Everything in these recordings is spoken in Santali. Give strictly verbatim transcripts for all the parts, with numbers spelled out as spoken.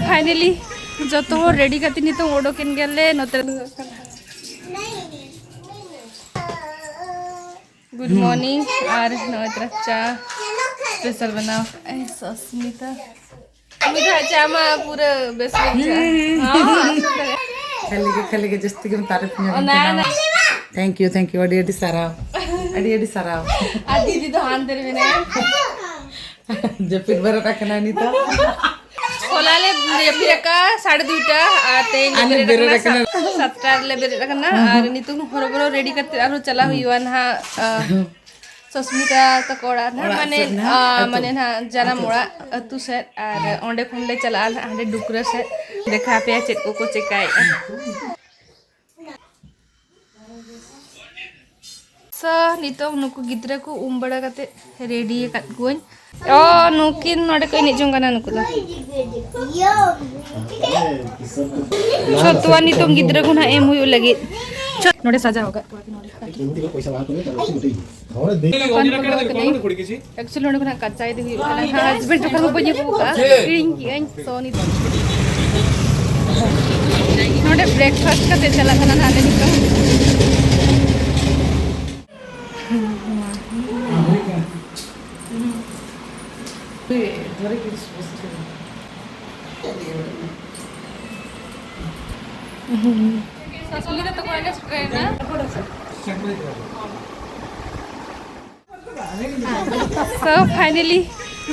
ᱯᱷᱟᱭᱱᱟᱞᱤ ᱡᱚᱛᱚ ᱦᱚᱲ ᱨᱮᱰᱤ ᱠᱟᱛᱮ ᱱᱤᱛᱚᱜ ᱚᱰᱚᱠᱮᱱ ᱜᱮᱭᱟᱞᱮ ᱱᱚᱛᱮ᱾ Good morning. ᱟᱨ ᱱᱚᱜᱼᱚᱭ ᱛᱚᱨᱟ ᱪᱟ ᱥᱯᱮᱥᱟᱞ ᱵᱮᱱᱟᱣ ᱠᱟᱜᱼᱟᱭ ᱥᱚᱥᱢᱤᱛᱟ᱾ ᱩᱱᱤ ᱫᱚ ᱦᱟᱸᱜ ᱪᱟ ᱢᱟ ᱯᱩᱨᱟᱹ ᱵᱮᱥ ᱜᱮ ᱵᱩᱡᱷᱟᱹᱜᱼᱟ᱾ ᱦᱩᱸ᱾ ᱦᱚᱸ᱾ ᱠᱷᱟᱹᱞᱤ ᱜᱮ, ᱠᱷᱟᱹᱞᱤ ᱜᱮ ᱡᱟᱹᱥᱛᱤ ᱜᱮᱢ ᱛᱟᱨᱤᱯ ᱧᱚᱜ ᱚᱱᱟ, ᱠᱟᱱᱟ᱾ ᱚᱱᱟ᱾ Thank you, thank you, ᱟᱹᱰᱤ ᱟᱹᱰᱤ ᱥᱟᱨᱦᱟᱣ᱾ ᱟᱹᱰᱤ ᱟᱹᱰᱤ ᱥᱟᱨᱦᱟᱣ᱾ ᱟᱨ ᱫᱤᱫᱤ ᱫᱚ ᱦᱟᱱᱛᱮ ᱨᱮ ᱢᱮᱱᱟᱭᱟ᱾ ᱡᱟᱹᱯᱤᱫ ᱵᱮᱨᱮᱫ ᱟᱠᱟᱱᱟᱭ ᱱᱤᱛᱚᱜ᱾ ᱦᱚᱞᱟ ᱞᱮ ᱡᱟᱹᱯᱤᱫ ᱟᱠᱟᱫᱼᱟ ᱥᱟᱲᱮ ᱫᱩᱭᱴᱟ, ᱟᱨ ᱛᱮᱦᱮᱧ ᱞᱮ ᱟᱨ ᱞᱮ ᱵᱮᱨᱮᱫ ᱵᱮᱨᱮᱫ ᱟᱠᱟᱱᱟ ᱟᱠᱟᱱᱟ᱾ ᱥᱟᱛ-, ᱥᱟᱛᱴᱟ ᱨᱮᱞᱮ ᱵᱮᱨᱮᱫ ᱟᱠᱟᱱᱟ᱾ ᱦᱩᱸ, ᱦᱩᱸ᱾ ᱟᱨ ᱱᱤᱛᱚᱝ ᱦᱚᱨᱚᱵᱚᱨᱚ ᱨᱮᱰᱤ ᱠᱟᱛᱮ ᱟᱨᱦᱚᱸ ᱪᱟᱞᱟᱜ ᱦᱩᱸ᱾ ᱦᱩᱭᱩᱜᱼᱟ ᱱᱟᱦᱟᱜ, ᱟ, ᱥᱚᱥᱢᱤᱛᱟ ᱛᱟᱠᱚ ᱚᱲᱟᱜ ᱱᱟᱦᱟᱜ, ᱚᱲᱟᱜ ᱢᱟᱱᱮ, ᱥᱮᱫ ᱱᱟᱦᱟᱜ, ᱟ, ᱟᱹᱛᱩ᱾ ᱢᱟᱱᱮ ᱱᱟᱦᱟᱜ ᱡᱟᱱᱟᱢ ᱟᱹᱛᱩ᱾ ᱚᱲᱟᱜ ᱟᱹᱛᱩ ᱥᱮᱫ, ᱟᱨ ᱚᱸᱰᱮ ᱠᱷᱚᱱ ᱞᱮ ᱪᱟᱞᱟᱜᱼᱟ ᱱᱟᱦᱟᱜ ᱦᱟᱸᱰᱮ ᱰᱩᱠᱨᱟᱹ ᱥᱮᱫ᱾ ᱫᱮᱠᱷᱟ ᱟᱯᱮᱭᱟ ᱪᱮᱫ ᱠᱚᱠᱚ ᱪᱮᱠᱟᱭᱮᱫᱼᱟ᱾ ᱥᱚ, ᱱᱤᱛᱚᱝ ᱱᱩᱠᱩ ᱜᱤᱫᱽᱨᱟᱹ ᱠᱚ ᱩᱢ ᱵᱟᱲᱟ ᱠᱟᱛᱮ ᱨᱮᱰᱤ ᱟᱠᱟᱫ ᱠᱚᱣᱟᱧ᱾ ᱚ, ᱱᱩᱠᱤᱱ ᱱᱚᱰᱮ ᱠᱚ ᱮᱱᱮᱡ ᱡᱚᱝ ᱠᱟᱱᱟ ᱱᱩᱠᱩ ᱫᱚ᱾ ᱪᱷᱚᱛᱩᱣᱟ ᱱᱤᱛᱚᱝ ᱜᱤᱫᱽᱨᱟᱹ ᱠᱚ ᱱᱟᱦᱟᱜ ᱮᱢ ᱦᱩᱭᱩᱜ ᱞᱟᱹᱜᱤᱫ᱾ ᱪᱷᱚ-, ᱱᱚᱰᱮ ᱥᱟᱡᱟᱣ ᱟᱠᱟᱫ ᱠᱚᱣᱟ ᱠᱤᱱ ᱱᱚᱰᱮ᱾ ᱯᱟᱱ ᱠᱚ ᱫᱚᱦᱚ ᱠᱟᱹᱱᱟᱹᱧ᱾ Actually, ᱱᱚᱰᱮ ᱠᱷᱚᱱᱟᱜ ᱠᱟᱪᱟ ᱤᱫᱤ ᱦᱩᱭᱩᱜ ᱠᱟᱱᱟ᱾ ᱦᱟᱸ, husband ᱡᱚᱠᱷᱚᱱ ᱵᱟᱹᱧ ᱟᱹᱜᱩ ᱠᱟᱜᱼᱟ, ᱦᱤᱲᱤᱧ ᱠᱮᱜᱼᱟᱹᱧ᱾ So, ᱱᱤᱛᱚᱜ ᱱᱚᱰᱮ breakfast ᱠᱟᱛᱮ ᱪᱟᱞᱟᱜ ᱠᱟᱱᱟ ᱱᱟᱦᱟᱜ ᱞᱮ ᱱᱤᱛᱚᱜ᱾ ᱥᱟᱥᱩᱱᱤ ᱫᱚ ᱛᱚᱠᱚ ᱟᱜᱮ ᱥᱮᱴᱮᱨᱮᱱᱟ᱾ So, finally,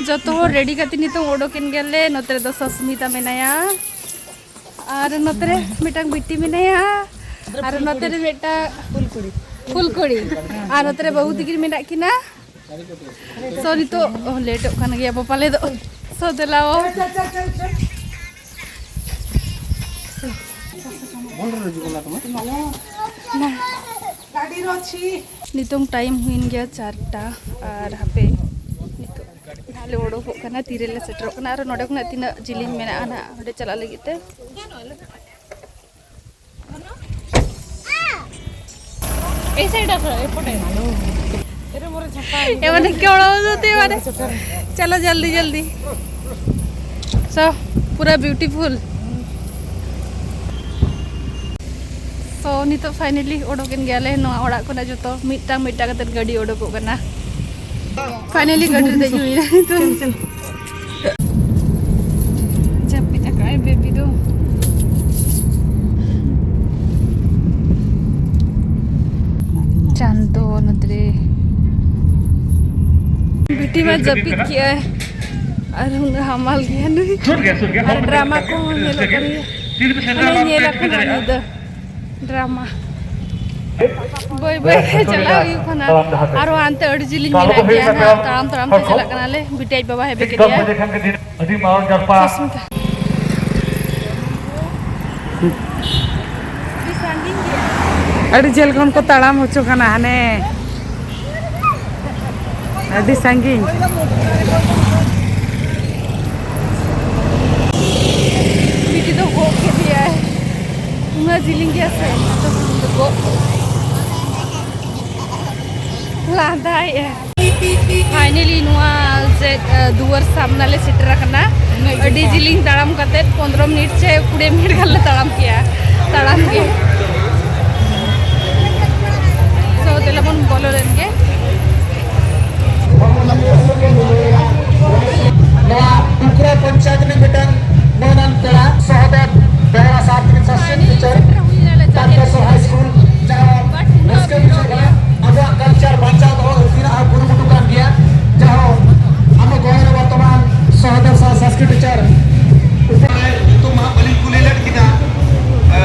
ᱡᱚᱛᱚ ᱦᱚᱲ ᱨᱮᱰᱤ ᱠᱟᱛᱮ ᱱᱤᱛᱚᱝ ᱚᱰᱚᱠᱮᱱ ᱜᱮᱭᱟᱞᱮ᱾ ᱱᱚᱛᱮ ᱨᱮᱫᱚ ᱥᱚᱥᱢᱤᱛᱟ ᱢᱮᱱᱟᱭᱟ, ᱟᱨ ᱱᱚᱛᱮ ᱨᱮ ᱢᱤᱫᱴᱟᱝ ᱵᱤᱴᱤ ᱢᱮᱱᱟᱭᱟ, ᱟᱨ ᱱᱚᱛᱮ ᱨᱮ ᱢᱤᱫᱴᱟᱝ ᱯᱷᱩᱞ ᱠᱩᱲᱤ, ᱟᱨ ᱱᱚᱛᱮ ᱨᱮ ᱵᱟᱹᱦᱩ ᱛᱤᱠᱤᱱ ᱢᱮᱱᱟᱜ ᱠᱤᱱᱟ᱾ So, ᱱᱤᱛᱚᱜ ᱞᱮᱴᱚᱜ ᱠᱟᱱ ᱜᱮᱭᱟ ᱵᱚ ᱯᱟᱞᱮ ᱫᱚ᱾ So, ᱫᱮᱞᱟᱣ᱾ ᱱᱤᱛᱚᱝ time ᱦᱩᱭᱮᱱ ᱜᱮᱭᱟ ᱪᱟᱨᱴᱟ, ᱟᱨ ᱦᱟᱯᱮ ᱱᱤᱛᱚᱜ ᱱᱟᱦᱟᱜ ᱞᱮ ᱚᱰᱚᱠᱚᱜ ᱠᱟᱱᱟ, ᱛᱤᱨᱮᱞᱮ ᱥᱮᱴᱮᱨᱚᱜ ᱠᱟᱱᱟ, ᱟᱨ ᱱᱚᱰᱮ ᱠᱷᱚᱱᱟᱜ ᱛᱤᱱᱟᱹᱜ ᱡᱤᱞᱤᱧ ᱢᱮᱱᱟᱜᱼᱟ ᱱᱟᱦᱟᱜ ᱚᱸᱰᱮ ᱪᱟᱞᱟᱜ ᱞᱟᱹᱜᱤᱫ ᱛᱮ᱾ এই সাইড আসো, এপটে। এরে মোরে ঝাপা। এবার দেখে ওরা বলতে পারে। চলো জলদি জলদি। So, ᱯᱩᱨᱟᱹ beautiful᱾ So, ᱱᱤᱛᱚᱜ finally ᱚᱰᱚᱠᱮᱱ ᱜᱮᱭᱟᱞᱮ ᱱᱚᱣᱟ ᱚᱲᱟᱜ ᱠᱷᱚᱱᱟᱜ᱾ ᱡᱚᱛᱚ ᱢᱤᱫᱴᱟᱝ ᱢᱤᱫᱴᱟᱝ ᱠᱟᱛᱮ ᱜᱟᱹᱰᱤ ᱚᱰᱚᱠᱚᱜ ᱠᱟᱱᱟ᱾ Finally ᱜᱟᱹᱰᱤ ᱨᱮ ᱫᱮᱡ ᱦᱩᱭᱱᱟ ᱱᱤᱛᱚᱜ᱾ ᱡᱟᱹᱯᱤᱫ ᱟᱠᱟᱫ ᱟᱭ baby ᱫᱚ᱾ ᱪᱟᱸᱫᱚ ᱱᱚᱛᱮ ᱨᱮ᱾ ᱵᱤᱴᱤ ᱢᱟ ᱡᱟᱹᱯᱤᱫ ᱠᱮᱜᱼᱟᱭ᱾ ᱟᱨ ᱩᱱᱟᱹᱜ ᱦᱟᱢᱟᱞ ᱜᱮᱭᱟ ᱱᱩᱭ᱾ ᱟᱨ drama ᱠᱚᱦᱚᱸ ᱧᱮᱞᱚᱜ ᱠᱟᱱ ᱜᱮᱭᱟ᱾ ᱦᱟᱱᱮ ᱧᱮᱞ ᱟᱠᱚ ᱱᱟᱜ ᱧᱤᱫᱟᱹ drama᱾ ᱵᱟᱹᱭ ᱵᱟᱹᱭ ᱛᱮ ᱪᱟᱞᱟᱣ ᱦᱩᱭᱩᱜ ᱠᱟᱱᱟ᱾ ᱟᱨᱚ ᱦᱟᱱᱛᱮ ᱟᱹᱰᱤ ᱡᱤᱞᱤᱧ ᱢᱮᱱᱟᱜ ᱜᱮᱭᱟ᱾ ᱱᱟᱜ ᱛᱟᱲᱟᱢ ᱛᱟᱲᱟᱢ ᱛᱮ ᱪᱟᱞᱟᱜ ᱠᱟᱱᱟᱞᱮ᱾ ᱵᱤᱴᱤ ᱟᱡ ᱵᱟᱵᱟ ᱦᱮᱡ ᱠᱮᱫᱮᱭᱟ᱾ ᱥᱩᱥᱢᱤᱛᱟ᱾ ᱟᱹᱰᱤ ᱡᱷᱟᱹᱞ ᱠᱷᱚᱱ ᱠᱚ ᱛᱟᱲᱟᱢ ᱦᱚᱪᱚ ᱠᱟᱱᱟ ᱦᱟᱱᱮ᱾ ᱟᱹᱰᱤ ᱥᱟᱺᱜᱤᱧ᱾ ᱵᱤᱴᱤ ᱫᱚ ᱜᱚᱜ ᱠᱮᱫᱮᱭᱟᱭ᱾ ᱩᱱᱟᱹᱜ ᱡᱤᱞᱤᱧ ᱜᱮᱭᱟ ᱥᱮ, ᱚᱱᱟᱛᱮ ᱩᱱᱤ ᱫᱚ ᱜᱚᱜ ᱞᱟᱸᱫᱟᱭᱮᱜᱼᱟᱭ᱾ Finally ᱱᱚᱣᱟ ᱪᱮᱫ, ᱟ, ᱫᱩᱣᱟᱹᱨ ᱥᱟᱢᱱᱟ ᱞᱮ ᱥᱮᱴᱮᱨ ᱟᱠᱟᱱᱟ᱾ ᱟᱹᱰᱤ ᱡᱤᱞᱤᱧ ᱛᱟᱲᱟᱢ ᱠᱟᱛᱮ ᱯᱚᱱᱫᱽᱨᱚ ᱢᱤᱱᱤᱴ ᱪᱮ ᱠᱩᱲᱤ ᱢᱤᱱᱤᱴ ᱜᱟᱱ ᱞᱮ ᱛᱟᱲᱟᱢ ᱠᱮᱜᱼᱟ, ᱛᱟᱲᱟᱢ ᱜᱮ᱾ So, ᱫᱮᱞᱟ ᱵᱚᱱ ᱵᱚᱞᱚ ᱞᱮᱱ ᱜᱮ᱾ ᱱᱚᱣᱟ ᱴᱩᱠᱨᱟ ᱯᱚᱧᱪᱟᱭᱮᱛ ᱨᱤᱱᱤᱡ ᱢᱤᱫᱴᱟᱝ ᱢᱟᱹᱱᱟᱱ ᱯᱮᱲᱟ ᱥᱚᱦᱚᱫᱮᱵ ᱵᱮᱦᱨᱟ ᱥᱟᱨ ᱛᱤᱠᱤᱱ ᱥᱟᱥᱤᱱ ᱴᱤᱪᱟᱨ ᱴᱟᱴᱠᱟ ᱥᱚᱨᱦᱟᱭ ᱥᱠᱩᱞ, ᱡᱟᱦᱟᱸ ᱨᱟᱹᱥᱠᱟᱹ ᱵᱩᱡᱷᱟᱹᱜ ᱠᱟᱱᱟ᱾ ᱟᱵᱚᱣᱟᱜ culture ᱵᱟᱧᱪᱟᱣ ᱫᱚᱦᱚ ᱩᱱᱠᱤᱱᱟᱜ ᱦᱚᱸ ᱠᱩᱨᱩᱢᱩᱴᱩ ᱠᱟᱱ ᱜᱮᱭᱟ᱾ ᱡᱟᱦᱟᱸ ᱟᱵᱚ ᱜᱚᱲᱚ ᱨᱮ ᱵᱚᱨᱛᱚᱢᱟᱱ ᱥᱚᱦᱚᱫᱮᱵ ᱥᱟᱨ ᱥᱟᱱᱥᱠᱨᱤᱛ ᱴᱤᱪᱟᱨ ᱧᱩᱛᱩᱢ ᱢᱟ ᱵᱟᱹᱞᱤᱧ ᱠᱩᱞᱤ ᱞᱮᱫ ᱠᱤᱱᱟ᱾ ᱮ,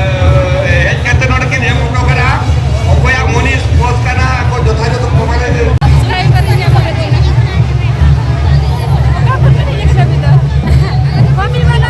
ᱦᱮᱡ ᱠᱟᱛᱮ ᱱᱚᱰᱮ ᱠᱤᱱ ᱮᱢ ᱦᱚᱴᱚ ᱠᱟᱫᱟ᱾ ᱚᱠᱚᱭᱟᱜ ᱢᱚᱱᱤᱥ ᱯᱳᱥᱴ ᱠᱟᱱᱟ, ᱟᱠᱚ ᱡᱚᱛᱷᱟᱡᱚᱛᱷ ᱠᱷᱚᱵᱚᱨ ᱮ ᱥᱟᱵᱥᱠᱨᱟᱭᱵᱟᱨ ᱤᱧ ᱧᱟᱢ ᱠᱮᱫ ᱠᱤᱱᱟ᱾ ᱚᱠᱟ ᱠᱷᱚᱱ ᱵᱤᱱ ᱦᱮᱡ ᱠᱟᱱᱟ ᱟᱹᱵᱤᱱ ᱫᱚ? ᱠᱚᱯᱤ ᱵᱟᱞᱟ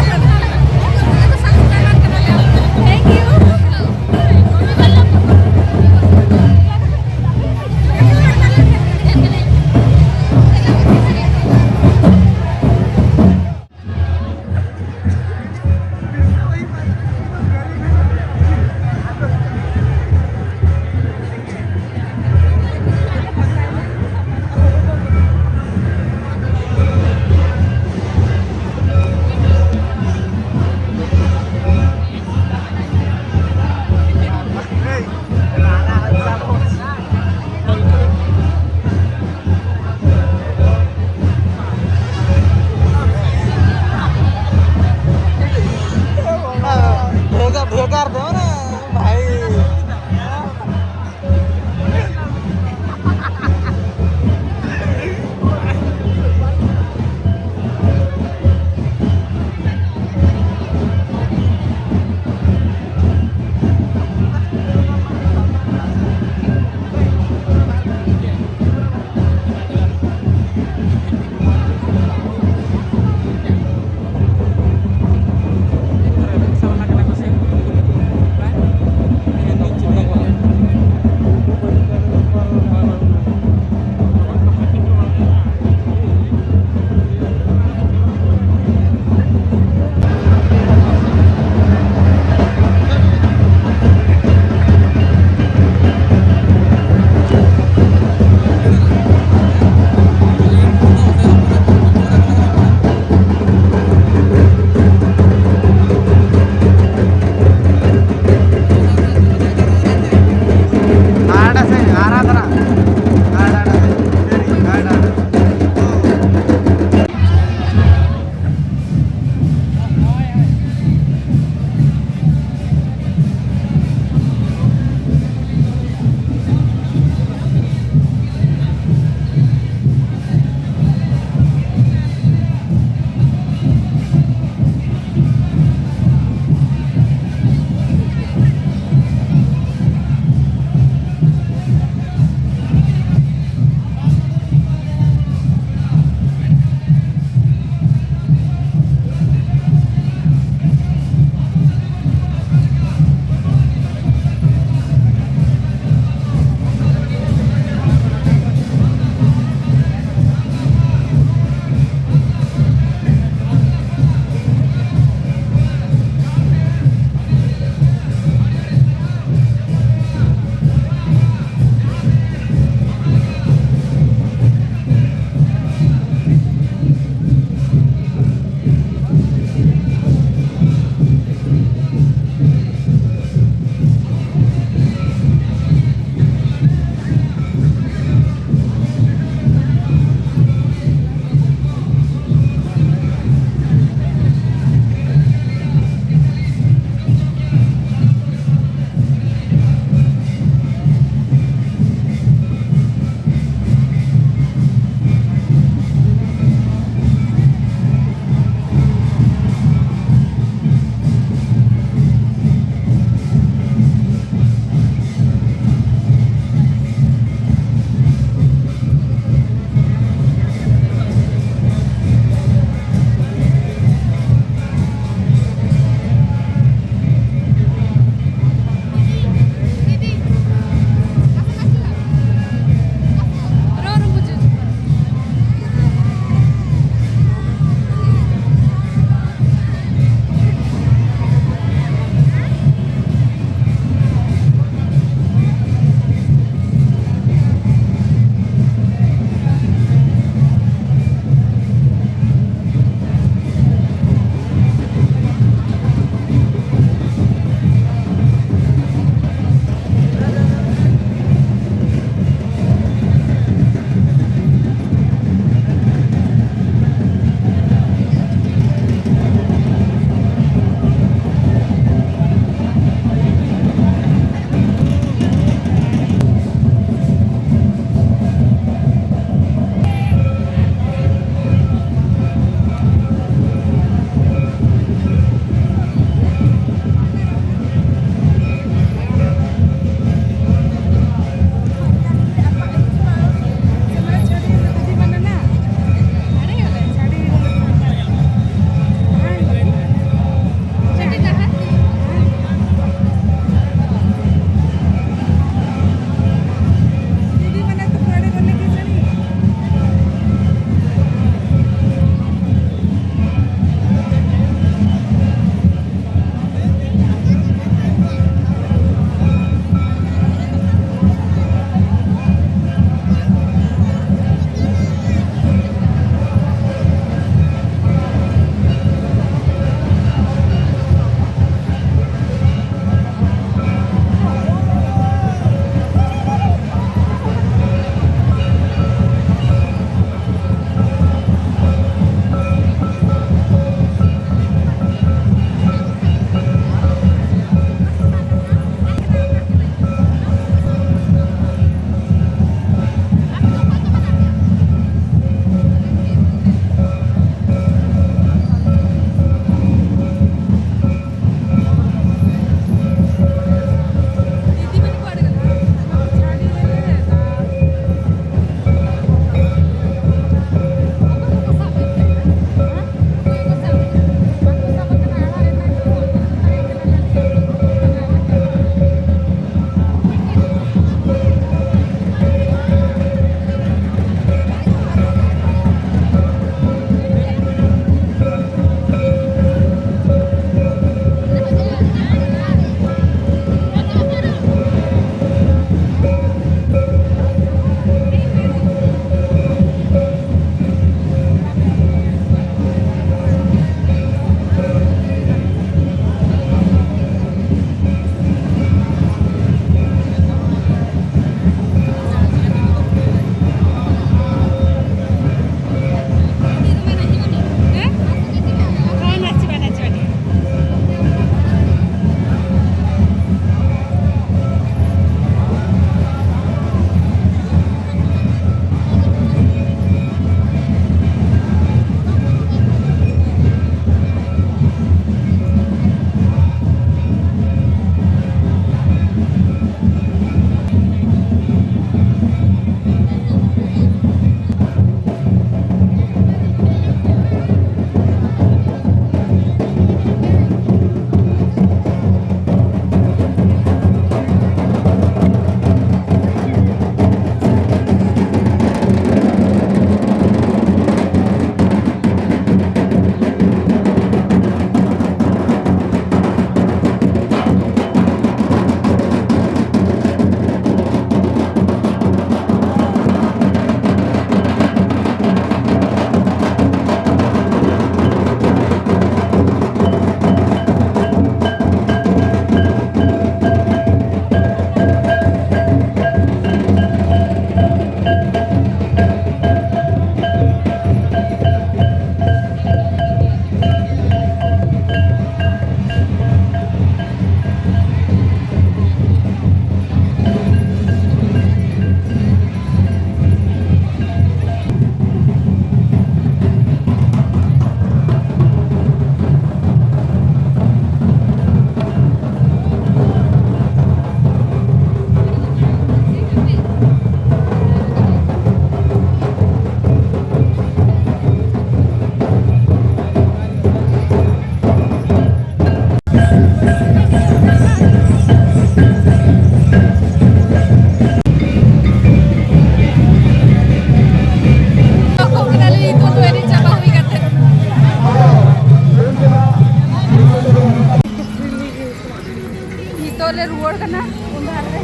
ᱞᱮ ᱨᱩᱣᱟᱹᱲ ᱠᱟᱱᱟ᱾ ᱩᱱ ᱫᱷᱟᱨᱮ ᱨᱮ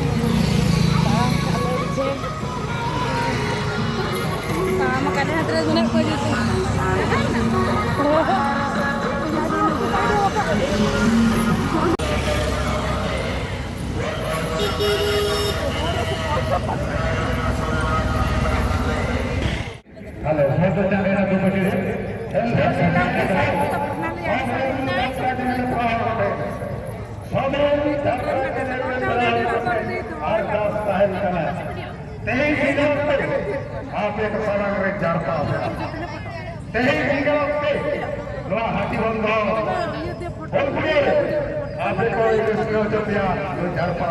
ᱛᱟᱲᱟᱢ ᱟᱠᱟᱫ ᱞᱮ ᱦᱟᱛᱨᱮ ᱢᱮᱱᱟᱜ ᱠᱚᱣᱟ ᱡᱚᱛᱚ᱾ ᱟᱨᱫᱟᱥ ᱛᱟᱦᱮᱱ ᱠᱟᱱᱟ, ᱛᱮᱦᱮᱧ ᱧᱤᱫᱟᱹ ᱚᱠᱛᱮ ᱟᱯᱮ ᱠᱚ ᱥᱟᱢᱟᱝ ᱨᱮ ᱡᱟᱨᱯᱟ ᱟᱠᱟᱱᱟ᱾ ᱛᱮᱦᱮᱧ ᱧᱤᱫᱟᱹ ᱚᱠᱛᱮ ᱱᱚᱣᱟ ᱦᱟᱹᱛᱤ ᱵᱚᱱᱫᱷᱚ ᱦᱩᱞ ᱯᱩᱨᱟᱹ ᱟᱯᱮ ᱠᱚ ᱨᱟᱹᱥᱠᱟᱹ ᱦᱚᱪᱚ ᱯᱮᱭᱟ, ᱡᱟᱨᱯᱟ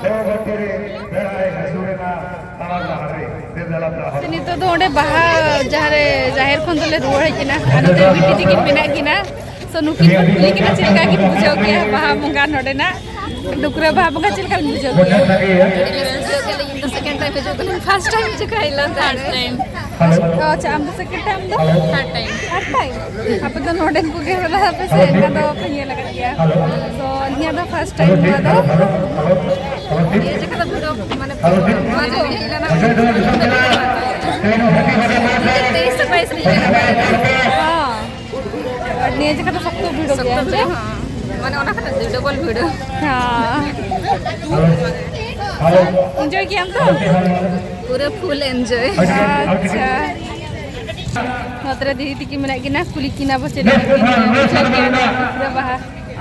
ᱫᱚ ᱜᱟᱛᱮ ᱨᱮ ᱵᱮᱲᱟᱭ ᱦᱟᱹᱥᱩᱨ ᱮᱱᱟ ᱛᱟᱞᱟ ᱰᱟᱦᱟᱨ ᱨᱮ᱾ ᱫᱮᱞᱟ ᱫᱮᱞᱟ ᱛᱟᱦᱚᱞᱮ᱾ ᱱᱤᱛᱚᱜ ᱫᱚ ᱚᱸᱰᱮ ᱵᱟᱦᱟ ᱡᱟᱦᱟᱸ ᱨᱮ ᱡᱟᱦᱮᱨ ᱠᱷᱚᱱ ᱫᱚᱞᱮ ᱨᱩᱣᱟᱹᱲ ᱦᱮᱡ ᱮᱱᱟ᱾ ᱟᱨ ᱱᱚᱛᱮ ᱵᱤᱴᱤ ᱛᱤᱠᱤᱱ ᱢᱮᱱᱟᱜ ᱠᱤᱱᱟ᱾ So, ᱱᱩᱠᱤᱱ ᱠᱚ ᱠᱩᱞᱤ ᱠᱤᱱᱟ ᱪᱮᱫ ᱞᱮᱠᱟ ᱠᱤᱱ ᱵᱩᱡᱷᱟᱹᱣ ᱠᱮᱜᱼᱟ ᱵᱟᱦᱟ ᱵᱚᱸᱜᱟ ᱱᱚᱰᱮᱱᱟᱜ᱾ ᱰᱩᱠᱨᱟᱹ ᱵᱟᱦᱟ ᱵᱚᱸᱜᱟ ᱪᱮᱫ ᱞᱮᱠᱟ ᱵᱤᱱ ᱵᱩᱡᱷᱟᱹᱣ ᱠᱮᱜᱼᱟ? ᱤᱧ ᱫᱚ second time ᱦᱤᱡᱩᱜ ᱠᱟᱱᱟᱧ, first time ᱦᱤᱡᱩᱜ ᱠᱟᱱᱟ, ᱤᱧ ᱫᱚ third time᱾ ᱚ, ᱟᱪᱪᱷᱟ, ᱟᱢ ᱫᱚ second time ᱫᱚ? Third time᱾ Third time? ᱟᱯᱮ ᱫᱚ ᱱᱚᱰᱮᱱ ᱠᱚᱜᱮ ᱢᱮᱱᱟᱜ ᱯᱮ ᱥᱮ, ᱮᱱᱠᱷᱟᱱ ᱫᱚ ᱵᱟᱯᱮ ᱧᱮᱞ ᱟᱠᱟᱫ ᱜᱮᱭᱟ᱾ So, ᱟᱹᱞᱤᱧᱟᱜ ᱫᱚ first time ᱱᱚᱣᱟ ᱫᱚ᱾ ᱱᱤᱭᱟᱹ ᱡᱚᱠᱷᱟ ᱫᱚ ᱵᱷᱤᱲ ᱢᱟᱱᱮ ᱢᱟᱱᱮ ᱦᱮᱡ ᱞᱮᱱᱟ᱾ ᱛᱮᱭᱤᱥ ᱥᱮ ᱵᱟᱭᱤᱥ ᱨᱮ ᱦᱮᱡ ᱞᱮᱱᱟ᱾ ᱦᱚᱸ᱾ ᱟᱨ ᱱᱤᱭᱟᱹ ᱡᱚᱠᱷᱟ ᱫᱚ ᱥᱚᱠᱛᱚ ᱵᱷᱤᱲᱚᱜ ᱜᱮᱭᱟ, ᱥᱚᱠᱛᱚ ᱵᱷᱤᱲ, ᱦᱮᱸ᱾ ᱢᱟᱱᱮ ᱚᱱᱟ ᱠᱷᱟᱹᱛᱤᱨ ᱰᱚᱵᱚᱞ ᱵᱷᱤᱲ᱾ ᱦᱮᱸ᱾ Enjoy ᱠᱮᱜ ᱟᱢ ᱛᱚ? ᱯᱩᱨᱟᱹ full enjoy᱾ ᱟᱪᱪᱷᱟ᱾ ᱱᱚᱛᱮ ᱨᱮ ᱫᱤᱫᱤ ᱛᱤᱠᱤᱱ ᱢᱮᱱᱟᱜ ᱠᱤᱱᱟ, ᱠᱩᱞᱤ ᱠᱤᱱᱟ ᱵᱚ ᱪᱮᱫ ᱞᱮᱠᱟ ᱠᱤᱱ ᱵᱩᱡᱷᱟᱹᱣ ᱠᱮᱜᱼᱟ ᱱᱚᱣᱟ ᱯᱩᱨᱟᱹ ᱵᱟᱦᱟ?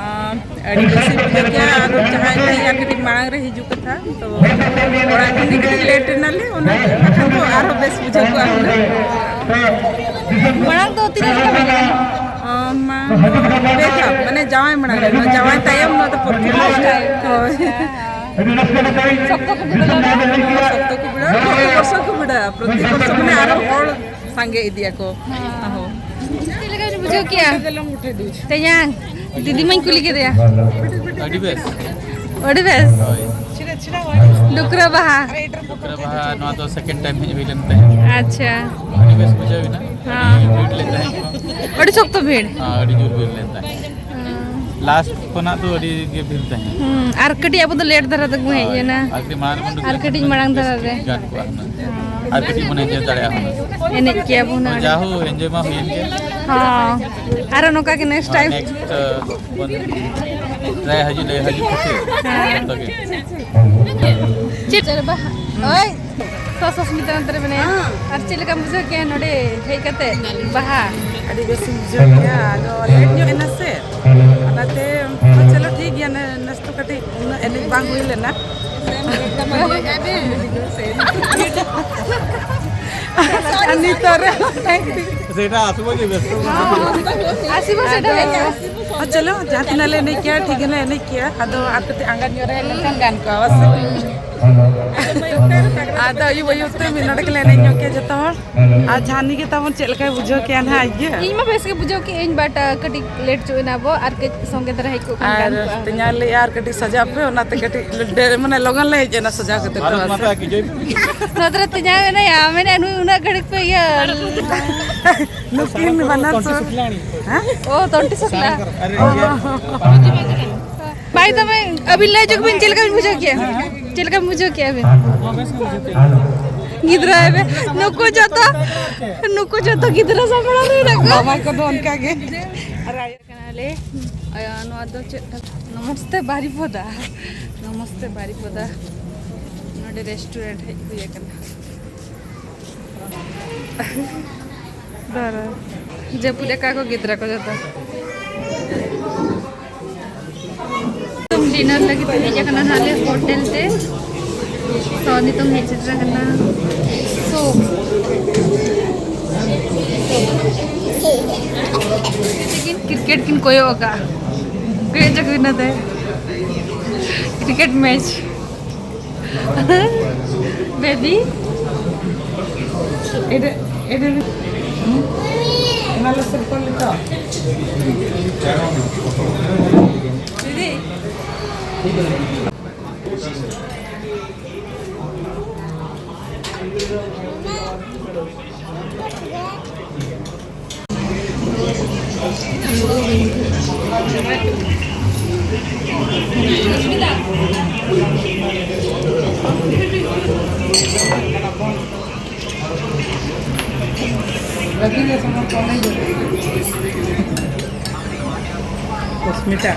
ᱟᱸ, ᱟᱹᱰᱤ ᱵᱮᱥ ᱤᱧ ᱵᱩᱡᱷᱟᱹᱣ ᱠᱮᱜᱼᱟ᱾ ᱟᱫᱚ ᱡᱟᱦᱟᱸᱭ ᱛᱮᱦᱮᱧ ᱟᱨ ᱠᱟᱹᱴᱤᱡ ᱢᱟᱲᱟᱝ ᱨᱮ ᱦᱤᱡᱩᱜ ᱠᱟᱛᱷᱟ, ᱛᱚ ᱚᱲᱟᱜ ᱠᱷᱚᱱ ᱜᱮ ᱠᱟᱹᱴᱤᱡ late ᱮᱱᱟᱞᱮ, ᱚᱱᱟᱛᱮ ᱵᱟᱠᱷᱟᱱ ᱫᱚ ᱟᱨᱦᱚᱸ ᱵᱮᱥ ᱵᱩᱡᱷᱟᱹᱣ ᱠᱚᱜᱼᱟ ᱦᱩᱱᱟᱹᱝ᱾ ᱢᱟᱲᱟᱝ ᱫᱚ ᱛᱤᱱᱟᱹᱜ ᱡᱚᱠᱷᱟ ᱦᱩᱭ ᱞᱮᱱᱟ? ᱚ, ᱢᱟ, ᱯᱮ ᱫᱷᱟᱣ, ᱢᱟᱱᱮ ᱡᱟᱶᱟᱭ ᱢᱟᱲᱟᱝ ᱨᱮ, ᱡᱟᱶᱟᱭ ᱛᱟᱭᱚᱢ ᱱᱚᱣᱟ ᱫᱚ ᱯᱨᱚᱛᱷᱚᱢ᱾ First time᱾ ᱦᱳᱭ᱾ ᱟᱪᱪᱷᱟ᱾ ᱥᱚᱠᱛᱚ ᱠᱚ ᱵᱷᱤᱲᱚᱜᱼᱟ᱾ ᱥᱚᱠᱛᱚ ᱠᱚ ᱵᱷᱤᱲᱚᱜᱼᱟ, ᱯᱨᱚᱛᱤ ᱵᱚᱨᱥᱚ ᱠᱚ ᱵᱷᱤᱲᱚᱜᱼᱟ, ᱯᱨᱚᱛᱤ ᱵᱚᱨᱥᱚ ᱢᱟᱱᱮ ᱟᱨᱚ ᱦᱚᱲ ᱥᱟᱸᱜᱮ ᱤᱫᱤᱜ ᱟᱠᱚ᱾ ᱦᱮᱸ᱾ ᱟᱦᱚ᱾ ᱪᱮᱫ ᱞᱮᱠᱟ ᱵᱤᱱ ᱵᱩᱡᱷᱟᱹᱣ ᱠᱮᱜᱼᱟ? ᱛᱮᱭᱟᱝ, ᱫᱤᱫᱤ ᱢᱟᱧ ᱠᱩᱞᱤ ᱠᱮᱫᱮᱭᱟ᱾ ᱟᱹᱰᱤ ᱵᱮᱥ᱾ ᱟᱹᱰᱤ ᱵᱮᱥ? ᱦᱳᱭ᱾ ᱰᱩᱠᱨᱟᱹ ᱵᱟᱦᱟ᱾ ᱰᱩᱠᱨᱟᱹ ᱵᱟᱦᱟ ᱱᱚᱣᱟ ᱫᱚ second time ᱦᱮᱡ ᱦᱩᱭ ᱞᱮᱱ ᱛᱟᱦᱮᱸᱫ᱾ ᱟᱪᱪᱷᱟ᱾ ᱟᱹᱰᱤ ᱵᱮᱥ ᱵᱩᱡᱷᱟᱹᱣ ᱮᱱᱟ᱾ ᱦᱮᱸ᱾ ᱟᱹᱰᱤ ᱵᱷᱤᱲ ᱞᱮᱱ ᱛᱟᱦᱮᱸᱫ ᱠᱚ᱾ ᱟᱹᱰᱤ ᱥᱚᱠᱛᱚ ᱵᱷᱤᱲ᱾ ᱦᱮᱸ, ᱟᱹᱰᱤ ᱡᱳᱨ ᱵᱷᱤᱲ ᱞᱮᱱ ᱛᱟᱦᱮᱸᱫ᱾ ᱦᱮᱸ᱾ ᱞᱟᱥᱴ ᱠᱷᱚᱱᱟᱜ ᱫᱚ ᱟᱹᱰᱤ ᱜᱮ ᱵᱷᱤᱲ ᱛᱟᱦᱮᱸ᱾ ᱦᱩᱸ, ᱟᱨ ᱠᱟᱹᱴᱤᱡ ᱟᱵᱚ ᱫᱚ ᱞᱮᱴ ᱫᱷᱟᱨᱟ ᱛᱮᱵᱚᱱ ᱦᱮᱡ ᱮᱱᱟ᱾ ᱟᱨ ᱠᱟᱹᱴᱤᱡ ᱢᱟᱲᱟᱝ ᱨᱮᱵᱚᱱ ᱩᱰᱩᱠ ᱟᱨ ᱞᱮᱱᱠᱷᱟᱱ ᱠᱟᱹᱴᱤᱡ ᱢᱟᱲᱟᱝ ᱵᱮᱥ ᱫᱷᱟᱨᱟ ᱨᱮ᱾ ᱜᱟᱱ ᱠᱚᱜᱼᱟ ᱦᱩᱱᱟᱹᱝ᱾ ᱟᱨ ᱠᱟᱹᱴᱤᱡ ᱵᱚᱱ ᱮᱱᱡᱚᱭ ᱫᱟᱲᱮᱭᱟᱜᱼᱟ ᱦᱩᱱᱟᱹᱝ᱾ ᱮᱱᱮᱡ ᱠᱮᱭᱟ ᱵᱚᱱ ᱦᱳᱭ, ᱦᱩᱱᱟᱹᱝ᱾ ᱡᱟ ᱦᱳ, ᱮᱱᱡᱚᱭ ᱢᱟ ᱦᱩᱭᱮᱱ ᱜᱮ᱾ ᱦᱚᱸ, ᱟᱨᱚ ᱱᱚᱝᱠᱟ ᱜᱮ ᱱᱮᱠᱥᱴ ᱦᱳᱭ, ᱴᱟᱭᱤᱢ᱾ ᱱᱮᱠᱥᱴ, ᱟᱸ, ᱵᱚᱱ ᱴᱨᱟᱭ ᱦᱤᱡᱩᱜ ᱞᱮ, ᱦᱤᱡᱩᱜ ᱠᱷᱟᱹᱛᱤᱨ ᱦᱮᱸ᱾ ᱡᱚᱛᱚ ᱜᱮ᱾ ᱪᱮᱫ ᱨᱮ ᱵᱟᱦᱟ? ᱳᱭ, ᱥᱚᱥᱚᱥᱢᱤᱛᱟ ᱱᱚᱛᱮ ᱨᱮ ᱢᱮᱱᱟᱭᱟ᱾ ᱟᱨ ᱪᱮᱫ ᱞᱮᱠᱟᱢ ᱵᱩᱡᱷᱟᱹᱣ ᱠᱮᱜᱼᱟ ᱱᱚᱰᱮ ᱦᱮᱡ ᱠᱟᱛᱮ ᱵᱟᱦᱟ? ᱟᱹᱰᱤ ᱵᱮᱥᱤᱧ ᱵᱩᱡᱷᱟᱹᱣ ᱠᱮᱜᱼᱟ, ᱟᱫᱚ ᱞᱮᱴ ᱧᱚᱜ ᱮᱱᱟ ᱥᱮ, ᱚᱱᱟᱛᱮ ᱪᱚᱞᱚ ᱴᱷᱤᱠ ᱜᱮᱭᱟ, ᱱᱮ-, ᱱᱮᱥ ᱫᱚ ᱠᱟᱹᱴᱤᱡ ᱩᱱᱟᱹᱜ ᱮᱱᱮᱡ ᱵᱟᱝ ᱦᱩᱭ ᱞᱮᱱᱟ᱾ ᱟᱨ ᱱᱤᱛᱚᱜ ᱨᱮ ᱥᱮᱴᱟ ᱟᱥᱩᱵᱟ ᱡᱮ ᱵᱮᱥᱛᱚ᱾ ᱟᱥᱩᱵᱟ ᱥᱮᱴᱟ ᱦᱮᱡ ᱠᱟᱱᱟ᱾ ᱟᱨ ᱪᱚᱞᱚ, ᱡᱟᱦᱟᱸ ᱛᱤᱱᱟᱹᱜ ᱞᱮ ᱮᱱᱮᱡ ᱠᱮᱭᱟ, ᱴᱷᱤᱠ ᱜᱮᱞᱮ ᱮᱱᱮᱡ ᱠᱮᱭᱟ᱾ ᱟᱫᱚ ᱟᱨ ᱠᱟᱹᱴᱤᱡ ᱟᱸᱜᱟ ᱧᱚᱜ ᱨᱮ ᱦᱮᱡ ᱞᱮᱱᱠᱷᱟᱱ ᱜᱟᱱ ᱠᱚᱜᱼᱟ, ᱵᱟᱥᱮ? ᱟᱫᱚ ᱟᱹᱭᱩᱵ ᱟᱹᱭᱩᱵ ᱛᱮ ᱢᱤᱫ ᱱᱚᱰᱮ ᱜᱮᱞᱮ ᱮᱱᱮᱡ ᱧᱚᱜ ᱠᱮᱭᱟ ᱡᱚᱛᱚ ᱦᱚᱲ᱾ ᱟᱨ ᱡᱟᱦᱟᱱᱤ ᱜᱮ ᱛᱟᱵᱚᱱ ᱪᱮᱫ ᱞᱮᱠᱟᱭ ᱵᱩᱡᱷᱟᱹᱣ ᱠᱮᱜᱼᱟ ᱱᱟᱦᱟᱜ ᱟᱡ ᱜᱮ? ᱤᱧ ᱢᱟ ᱵᱮᱥ ᱜᱮ ᱵᱩᱡᱷᱟᱹᱣ ᱠᱮᱜᱼᱟᱹᱧ, but, ᱟ, ᱠᱟᱹᱴᱤᱡ ᱞᱮᱴ ᱪᱚ ᱮᱱᱟ ᱵᱚ, ᱟᱨ ᱠᱟᱹᱡ ᱥᱚᱸᱜᱮ ᱫᱷᱟᱨᱟ ᱦᱮᱡ ᱠᱚᱜ ᱠᱷᱟᱱ ᱟᱨ ᱜᱟᱱ ᱠᱚᱜᱼᱟ᱾ ᱛᱮᱧᱟᱝ ᱞᱟᱹᱭᱮᱫᱼᱟ, ᱟᱨ ᱠᱟᱹᱴᱤᱡ ᱥᱟᱡᱟᱜ ᱯᱮ, ᱚᱱᱟᱛᱮ ᱠᱟᱹᱴᱤᱡ ᱰᱮ-, ᱢᱟᱱᱮ ᱞᱚᱜᱚᱱ ᱞᱮ ᱦᱮᱡ ᱮᱱᱟ ᱥᱟᱡᱟᱣ ᱠᱟᱛᱮ ᱫᱚ᱾ ᱵᱷᱟᱨᱚᱛ ᱢᱟᱛᱟ ᱠᱤ ᱡᱚᱭ᱾ ᱱᱚᱛᱮ ᱨᱮ ᱛᱮᱧᱟᱝ ᱢᱮᱱᱟᱭᱟ, ᱢᱮᱱᱮᱫ ᱱᱩᱭ ᱩᱱᱟᱹᱜ ᱜᱷᱟᱹᱲᱤᱡ ᱯᱮ ᱤᱭᱟᱹ᱾ ᱱᱩᱠᱤᱱ ᱵᱟᱱᱟᱨ ᱥᱚ-, ᱦᱮᱸ? ᱳ, ᱛᱚᱱᱴᱤ ᱥᱩᱠᱞᱟ᱾ ᱟᱨᱮ, ᱤᱭᱟᱹ᱾ ᱵᱷᱟᱭ, ᱛᱚᱵᱮ ᱟᱹᱵᱤᱱ ᱞᱟᱹᱭ ᱧᱚᱜ ᱵᱤᱱ, ᱪᱮᱫ ᱞᱮᱠᱟ ᱵᱤᱱ ᱵᱩᱡᱷᱟᱹᱣ ᱠᱮᱜᱼᱟ? ᱪᱮᱫ ᱞᱮᱠᱟ ᱵᱤᱱ ᱵᱩᱡᱷᱟᱹᱣ ᱠᱮᱜᱼᱟ ᱵᱤᱱ? ᱜᱤᱫᱽᱨᱟᱹ ᱮᱵᱮ, ᱱᱩᱠᱩ ᱡᱚᱛᱚ, ᱱᱩᱠᱩ ᱡᱚᱛᱚ ᱜᱤᱫᱽᱨᱟᱹ ᱥᱟᱢᱵᱲᱟᱣ ᱨᱮ ᱢᱮᱱᱟᱜ ᱠᱚᱣᱟ᱾ ᱵᱟᱵᱟ ᱠᱚᱫᱚ ᱚᱱᱠᱟ ᱜᱮ᱾ ᱟᱨ ᱟᱭᱳ ᱠᱟᱱᱟᱞᱮ᱾ ᱟᱭᱳ, ᱱᱚᱣᱟ ᱫᱚ ᱪᱮᱫ? ᱱᱚᱢᱚᱥᱛᱮ ᱵᱟᱨᱤᱯᱚᱫᱟ᱾ ᱱᱚᱢᱚᱥᱛᱮ ᱵᱟᱨᱤᱯᱚᱫᱟ᱾ ᱱᱚᱰᱮ ᱨᱮᱥᱴᱩᱨᱮᱱᱴ ᱦᱮᱡ ᱦᱩᱭ ᱟᱠᱟᱱᱟ᱾ ᱫᱟᱨᱟ᱾ ᱡᱟᱹᱯᱩᱫ ᱟᱠᱟᱫ ᱠᱚ ᱜᱤᱫᱽᱨᱟᱹ ᱠᱚ ᱡᱚᱛᱚ᱾ ᱱᱤᱛᱚᱝ ᱰᱤᱱᱟᱨ ᱞᱟᱹᱜᱤᱫ ᱛᱮ ᱦᱮᱡ ᱟᱠᱟᱱᱟ ᱱᱟᱦᱟᱜ ᱞᱮ ᱦᱳᱴᱮᱞ ᱛᱮ᱾ ᱥᱚ ᱱᱤᱛᱚᱝ ᱦᱮᱡ ᱥᱮᱴᱮᱨ ᱟᱠᱟᱱᱟ᱾ ᱥᱚ᱾ ᱠᱨᱤᱠᱮᱴ ᱠᱤᱱ ᱠᱚᱭᱚᱜ ᱟᱠᱟᱫᱼᱟ᱾ ᱠᱚᱭᱚᱜ ᱪᱟᱠᱩ ᱤᱱᱟᱹᱛᱮ᱾ Cricket match. ᱵᱮᱵᱤ᱾ ᱮᱰᱮ, ᱮᱰᱮ᱾ ᱦᱩᱸ? ᱚᱱᱟ ᱞᱮ ᱥᱮᱨ ᱠᱚ ᱞᱮᱠᱟ᱾ ᱫᱤᱫᱤ᱾ Sasmita.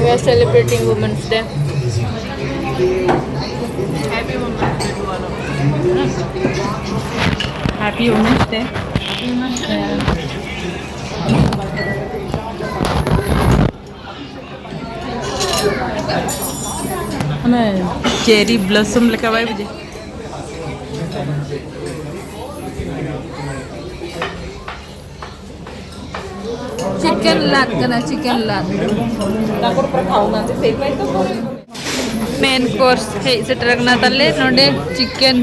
We are celebrating Women's Day. Happy Women's Day to all of you. Happy Women's Day. Yeah. ᱚᱱᱮ cherry blossom ᱞᱮᱠᱟ ᱵᱟᱭ ᱵᱩᱡᱷᱟᱹᱜ? Chicken ᱞᱟᱫ ᱠᱟᱱᱟ, chicken ᱞᱟᱫ᱾ Main course ᱦᱮᱡ ᱥᱮᱴᱮᱨ ᱟᱠᱟᱱᱟ ᱛᱟᱞᱮ ᱱᱚᱰᱮ chicken᱾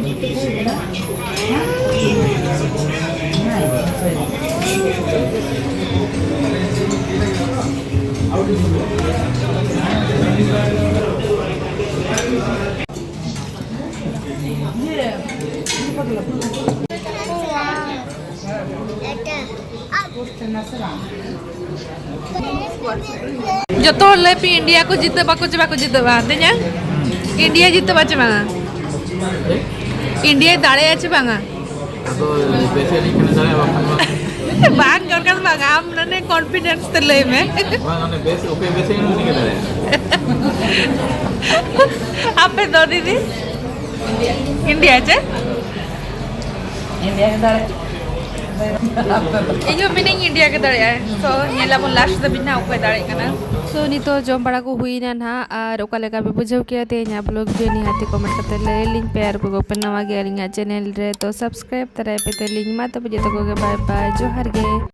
ᱡᱚᱛᱚ ᱦᱚᱲ ᱞᱟᱹᱭ ᱯᱮ, ᱤᱱᱰᱤᱭᱟ ᱠᱚ ᱡᱤᱛᱟᱹᱜ ᱵᱟᱠᱚ ᱪᱮ ᱵᱟᱠᱚ ᱡᱤᱛᱟᱹᱜᱼᱟ? ᱛᱮᱧᱟ, ᱤᱱᱰᱤᱭᱟ ᱡᱤᱛᱟᱹᱜᱼᱟ ᱪᱮ ᱵᱟᱝᱟ? ᱤᱱᱰᱤᱭᱟᱭ ᱫᱟᱲᱮᱭᱟᱜᱼᱟ ᱪᱮ ᱵᱟᱝᱟ? ᱟᱫᱚ ᱵᱮᱥ ᱮᱱᱮᱡ ᱠᱷᱟᱱᱮ ᱫᱟᱲᱮᱭᱟᱜᱼᱟ, ᱵᱟᱝᱠᱷᱟᱱ ᱵᱟᱝ᱾ ᱵᱟᱝ ᱫᱚᱨᱠᱟᱨ ᱵᱟᱝᱟ, ᱟᱢ ᱱᱚᱰᱮ confidence ᱛᱮ ᱞᱟᱹᱭ ᱢᱮ᱾ ᱵᱟᱝ, ᱚᱱᱮ ᱵᱮᱥ, ᱚᱠᱚᱭ ᱵᱮᱥ ᱮᱱᱮᱡ ᱩᱱᱤ ᱜᱮ ᱫᱟᱲᱮᱭᱟᱜᱼᱟ᱾ ᱟᱯᱮ ᱫᱚ ᱫᱤᱫᱤ? ᱤᱱᱰᱤᱭᱟ ᱪᱮ? ᱤᱱᱰᱤᱭᱟ ᱜᱮ ᱫᱟᱲᱮᱭᱟᱜᱼᱟ᱾ ᱤᱧ ᱦᱚᱸ ᱢᱮᱱᱟᱹᱧ ᱤᱱᱰᱤᱭᱟ ᱜᱮ ᱫᱟᱲᱮᱭᱟᱜᱼᱟᱭ᱾ So, ᱧᱮᱞᱟᱵᱚᱱ last ᱫᱷᱟᱹᱵᱤᱡ ᱱᱟᱦᱟᱜ ᱚᱠᱚᱭ ᱫᱟᱲᱮᱭᱟᱜ ᱠᱟᱱᱟ᱾ So, ᱱᱤᱛᱚᱜ ᱡᱚᱢ ᱵᱟᱲᱟ ᱠᱚ ᱦᱩᱭᱱᱟ ᱱᱟᱦᱟᱜ, ᱟᱨ ᱚᱠᱟ ᱞᱮᱠᱟ ᱯᱮ ᱵᱩᱡᱷᱟᱹᱣ ᱠᱮᱜᱼᱟ ᱛᱮᱦᱮᱧᱟᱜ vlog ᱡᱮ ᱱᱤᱦᱟᱹᱛᱤ comment ᱠᱟᱛᱮ ᱞᱟᱹᱭ ᱟᱹᱞᱤᱧ ᱯᱮ, ᱟᱨ ᱚᱠᱚᱭ ᱠᱚᱯᱮ ᱱᱟᱣᱟ ᱜᱮ ᱟᱹᱞᱤᱧᱟᱜ channel ᱨᱮ, ᱛᱚ subscribe ᱛᱟᱨᱟᱭ ᱯᱮ ᱛᱟᱹᱞᱤᱧ᱾ ᱢᱟ ᱛᱚᱵᱮ ᱡᱚᱛᱚ ᱠᱚᱜᱮ bye bye, ᱡᱚᱦᱟᱨ ᱜᱮ᱾